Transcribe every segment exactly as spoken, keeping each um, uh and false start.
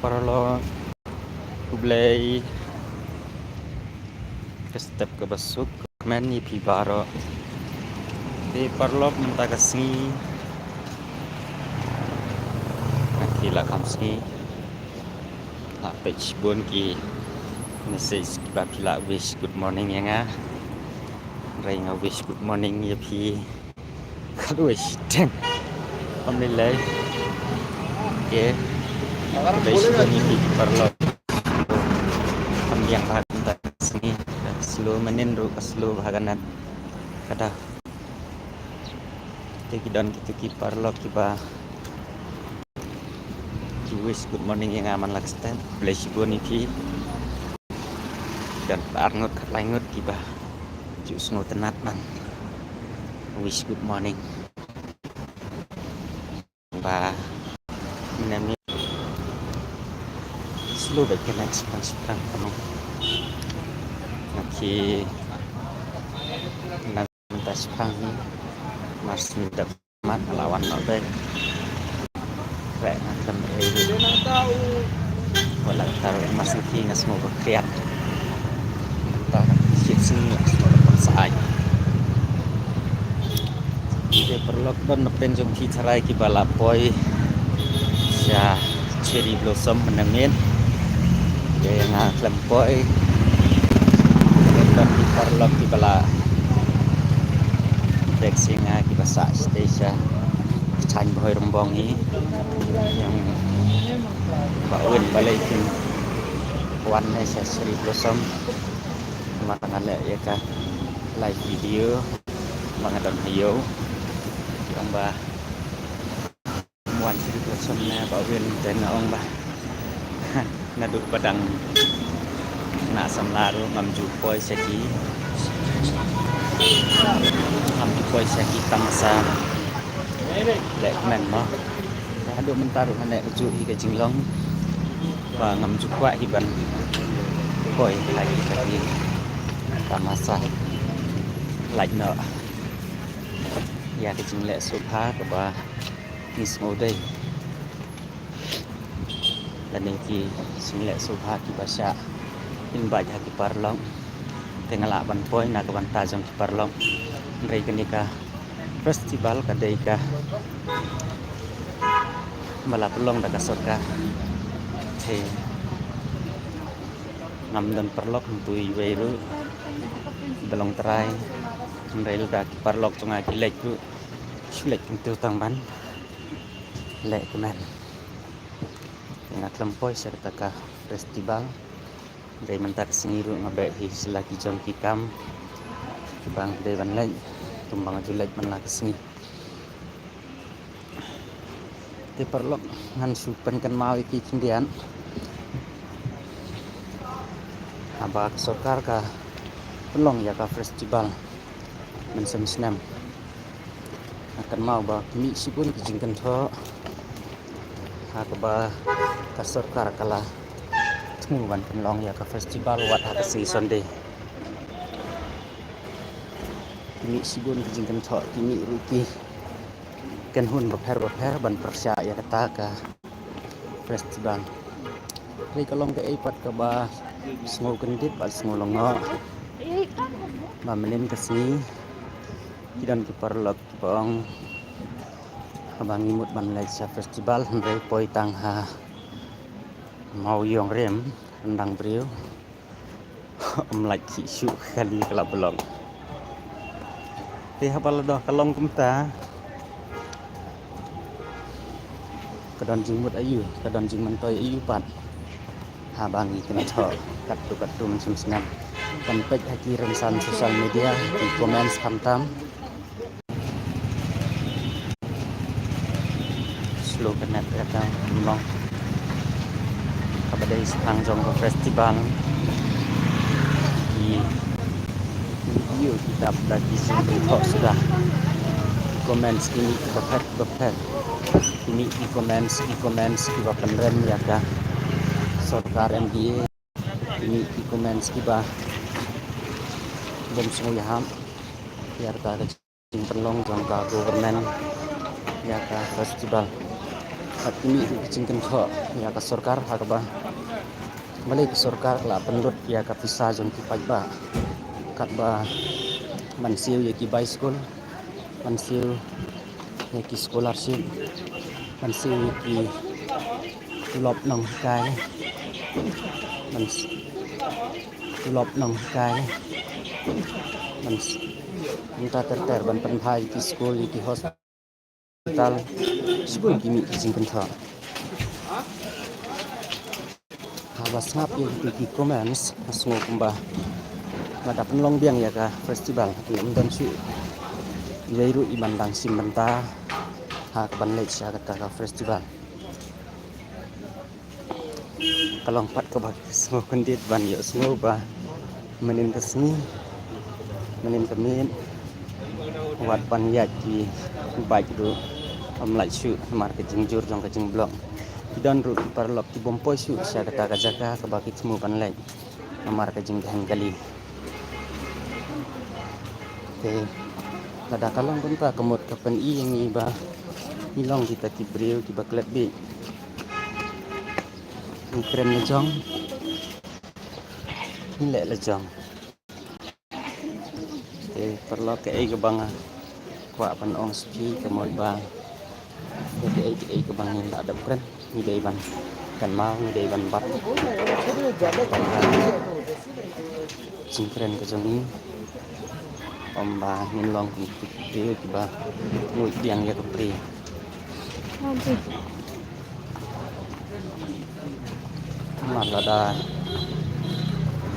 Paralok, khublei ka step kaba suk kmen ïa phi baroh. Te paralok, mynta ka sngi, ha ki la kham sngi, la peit shibun ki message kiba phi la wish good morning ïa nga. Hynrei nga wish good morning ïa phi. Khublei shibun. Alhamdulillah. Okay. Khublei shibun ïa phi paralok. Kam biang bha mynta ka sngi. Slow mynnin ruh ka slow bha ka net. Ka dei. Te ki don kito ki paralok kiba ki wish good morning ïa nga man la ka step. Khublei shibun ïa phi. Don ar ngut khatlai ngut kiba ju sngewtynnat ban wish good morning. Ba mynne mi slow beit ka net shipang shipang kano. Naki na mynta shipang hi mar shu dep mat la wan noh beit. Re na khlem ei. Wala tar mas ki nga sngew ba khriat. Ta shit sing nga sngew ba pynshai. Te paralok, don na pdeng jong phi tharai kiba la poi sha cherry blossom mynne miet. Te nga khlem poi. Te don ki paralok kiba la bek sha nga kiba sah sha kyrchan Bhoi Rymbong hi. Ïa ba win ba lei kin wan ne sha cherry blossom. Mata nga leh ïa ka live video ba nga don ha ïew. Ong ba wan cherry blossom ne ba win te nga ong ba naduh ba dang khynnah samla ruh ngam ju poi sha ki, ngam ju poi sha ki tamasa leh kmen mo. Haduh mynta ruh nga neh kajuh hi ka jinglong ba ngam ju kwah hi ban poi ha ki, ha ki tamasa. Lait noh ïa ka jingleh sngewbha kaba ngi sngewdei lane ki jingleh sngewbha kiba shah invite ha ki paralok. Te nga lah ban poi na ka bynta jong ki paralok. Hynrei kane ka festival ka dei kaba la pynlong da ka sorkar. Te ngam don paralok hangtu iwei ruh, ba long trai. Hynrei lada ki paralok jong nga ki leit ruh, shu leit kumtu tang ban leh kmen. Nga khlem poi sha kata ka festival. Hynrei mynta ka sngi ruh nga beh hi sha la ki jong ki kam kiba nga dei ban leit, kumba nga ju leit man la ka sngi. Te paralok, ngan shu pynkynmaw ïa ki khyndiat. Haba ka sorkar ka pynlong ïa ka festival mynshem snem, nga kynmaw ba ki mih shibun ki jingkynthoh ha kaba ka sorkar ka la thmu ban pynlong ïa ka festival wat ha ka sngi Sunday. Ki mih shibun ki jingkynthoh, ki mih ruh ki kynhun bapher bapher ban pyrshah ïa kata ka festival. Hynrei ka long kaei pat kaba sngew kyndit bad sngew lyngngoh ba mynnin ka sngi ki don ki paralok kiba ong haba ngi mut ban leit sha festival hynrei poi tang ha Mawïong Rim, ryndang briew. Ym lait shuh shuh kane ka la pynlong. Te haba la doh ka long kumta, ka don jingmut aïu, ka don jingmyntoi aïu pat haba ngi kynthoh katto katto mynshem snem. Kan peit ha ki rynsan social media, ki comments khamtam. Slow ka net ïa ka long kaba dei shaphang jong ka festival. Ki video ki dap da ki sngewthuh suda. Ki comments ki mih kiba phet kiba phet. Ki mih ki comments, ki comments kiba pynrem ïa ka sorkar M D A. Ki mih ki comments kiba bym sngewïahap ïa kata ka jingpynlong jong ka government ïa ka festival. Kat kini ruh ka jingkynthoh ïa ka sorkar ha kaba balei ka sorkar ka la pynlut ïa ka pisa jong ki paidbah katba ban siew ïa ki bai skul, ban siew ïa ki scholarship, ban siew ïa ki tulop nonghikai, ban s- tulop nonghikai, ban s- mynta ter ter ban pynbha ïa ki skul, ïa ki hospital, shibun ki mih ki jingkynthoh. Haba sngap ïa ki comments, nga sngew kumba lada pynlong biang ïa ka festival, ym don shuh iwei ruh i ban dang shim bynta ha ka ban leit sha kata ka festival. Ka long pat kaba sngewkhia khyndiat ban ïohsngew ba mynnin ka sngi, mynnin ka miet, wat ban ïaid ki bike ruh ym lah shuh namar ka jingjur jong ka jingblok. Ki don ruh ki paralok ki bym poi shuh sha kata ka jaka kaba ki thmu ban leit namar ka jingdheng kali. Te lada ka long kumta ka mut ka pyni ïa ngi ba ngi long kita ki briew kiba klet beit. Ngi kren la jong, ngi leh la jong. Te paralok, kaei kaba nga kwah ban ong sha phi ka mut ba kaei kaei kaba ngi la dep kren, ngi dei ban kynmaw, ngi dei ban bat. Jingkren ka jong ngi, ym ba ngin long kum ki briew kiba nguid biang ïa ka pyrthei. Namar lada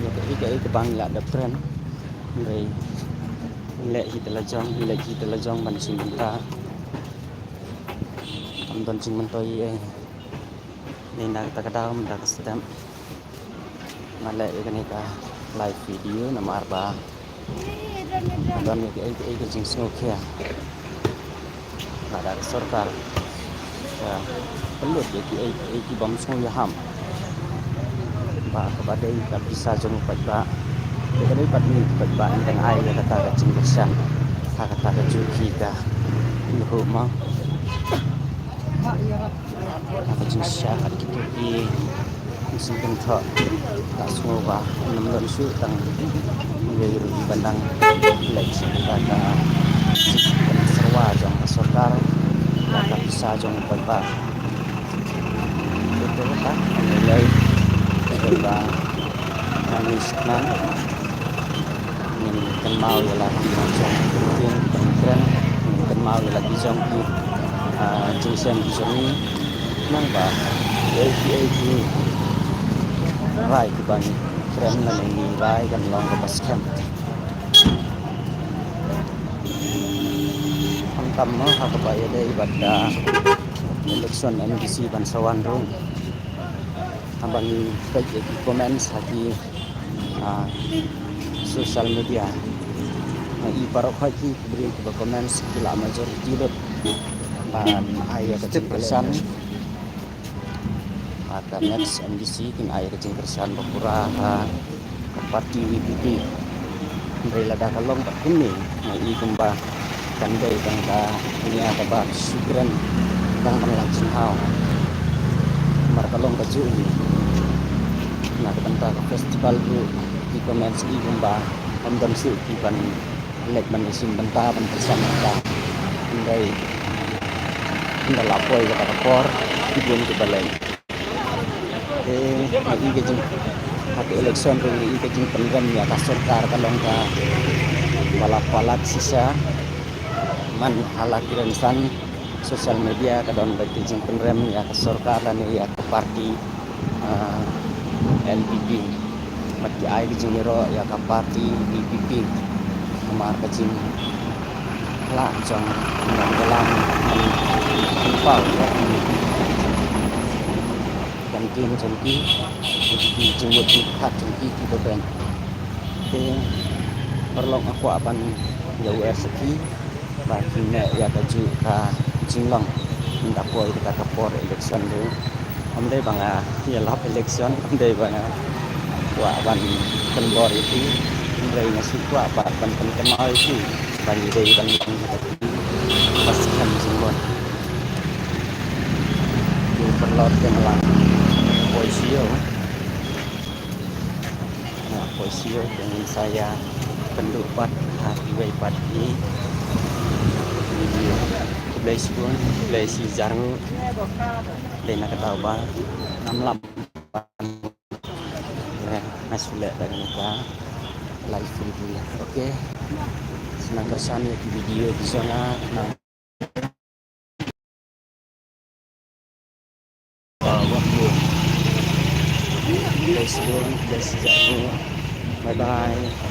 ïa kaei kaei kaba ngi la dep kren, hynrei leh hi te la jong, leh hi te la jong ban shim bynta. Kam don jingmyntoi ei. Dei na kata ka daw, mynta ka step nga leh ïa kane ka live video namar ba don ïa kaei kaei ka jingsngewkhia. Lada ka sorkar ka pynlut ïa kiei kiei ki bym sngewïaham, ba kaba dei ka pisa jong u paidbah, ïa ka dei pat ngi u paidbah ngi dang ai ïa kata ka jingkyrshan ha kata ka juh hi ka ngi ruh ma. Ka jingshisha kat kito ki jingkynthoh, ka sngew ba ym don shuh tang iwei ruh i ban dang leit sha kata ka jingpynsyrwa jong ka sorkar ïa ka pisa jong u paidbah. Kito ka ym lei lei, kito ba ngan ïa shaknan. Ngin kynmaw ïa la ki jong ki ktien ki jong ki kren, ngin kynmaw ïa la ki jong ki, ah, jingshem ki jong ngi. Nang ba kiei kiei ki rai kiba ngi kren lane ngi rai kan long kaba skhem. Khamtam mo ha kaba ïadei bad ka election M D C ban sa wan ruh. Haba ngi peit ïa ki comments ha ki, ah, social media, nga i baroh khoit ki briew kiba comments ki la majority lut ban ai ïa ka jingkyrshan ha ka next M D C, kin ai ïa ka jingkyrshan ba pura ha ka party V P P. Hynrei lada ka long bad kumne, nga i kumba kan dei tang ka nia kaba shu kren dang ban lang jinghaw. Namar ka long ka juh hi na ka bynta ka festival ruh, ki comments i kumba ym don shuh ki ban leit ban ïashim bynta ban kyrshan bynta. Hynrei ynda la poi kata ka por ki bun kiba leit. Te nga i ka jing, ha ka election ruh nga i ka jingpynrem ïa ka sorkar ka long kaba la palat shisha. Man ha la ki rynsan social media ka don beit ka jingpynrem ïa ka sorkar lane ïa ka party, ah, N P P. Bad ki ai ka jingïaroh ïa ka party V P P. Namar ka jinglah jong nongïalam, nongpynpaw ïa ki campaign jong ki, ki jingmut jingpyrkhat jong ki kiba beiñ. Te paralok, nga kwah ban ïawer sha ki ba kin neh ïa kajuh ka jinglong ynda poi kata ka por election ruh. Ym dei ba nga ïalap election, ym dei ba nga kwah ban pynbor ïa ki, hynrei nga shu kwah pat ban pynkynmaw ïa ki ba ngi dei ban long ïa ka, ba skhem jingmut. paralok, te nga la poi sha ïew. Nga la poi sha ïew, te ngin sa ïa kynduh pat ha kiwei pat ki video. Khublei shibun, khublei shihajar nguh. Dei na kata ba ngam lam. Nga shu leh da kane ka live video. Okay. Sngewbha kyrshan ïa ki video ki jong nga. Bye bye.